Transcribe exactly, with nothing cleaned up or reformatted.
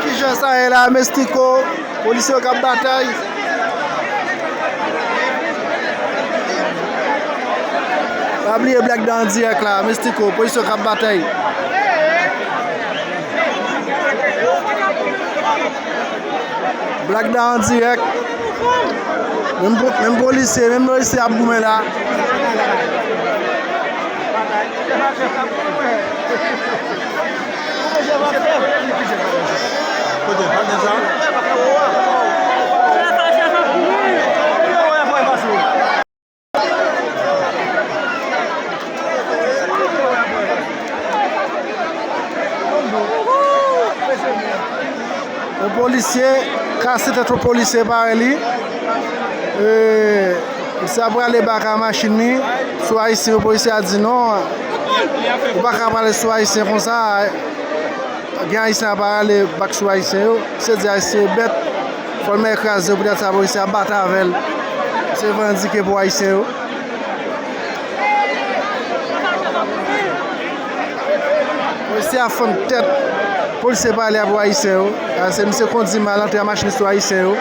Kijan sa ye la, Mestiko? Polisye yo k ap batay. Pa bliye Black Dan an dirèk la, Mestiko, polisye yo k ap batay. Black Dan an dirèk. Menm po-, menm polisye, menm polisye ap goumen la. Kote, pa gen sa? Yon polisye kase tèt yon polisye parèy li. E, misye ap prale bak a machin li sou Ayisyen yo, polisye a di non. Ou pa ka prale sou Ayisyen konsa. Gen Ayisyen ap prale bak sou Ayisyen yo. Misye di Ayisyen yo bèt. Fò l mèt kraze yo, poutèt sa polisye a bat avè l. Misye revandike pou Ayisyen yo. Polisye a fann tèt. Polisye pale a pou Ayisyen yo. A, se misye kondi mal antre a machin sou Ayisyen yo.